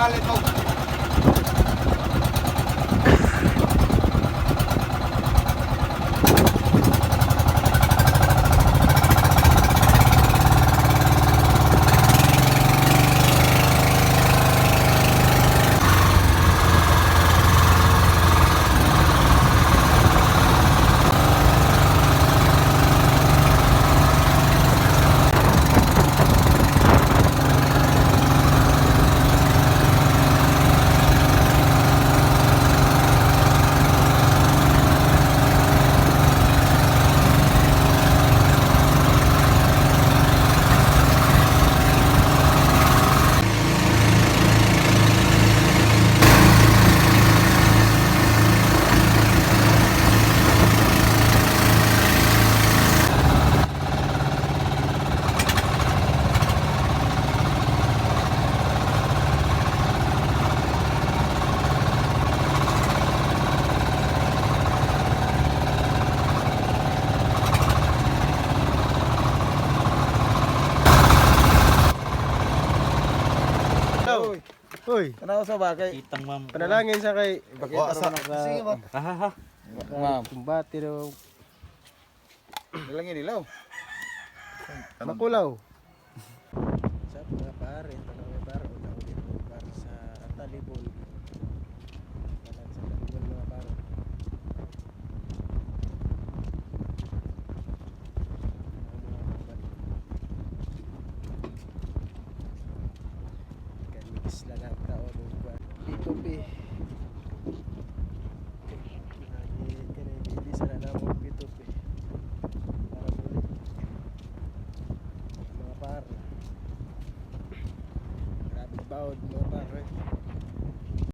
Palit mo. Uy, Tanaw sa bagay. Kitang ma'am. Panalangin sa kay Ipakita sa Sige ba? Ha ha. Ma'am. Kumbate daw. Dalangin ilaw. Makulaw. Sa mga pare, tanong mga pare, una ulit po para sa Talibon. Tanan sa Talibon, mga pare. Ang mga kaban. Kani isla lang tao doon ba? P2P. Lagi kani hindi sa na namo P2P. Para muli. Mga pare. Grabe bawd, mga pare.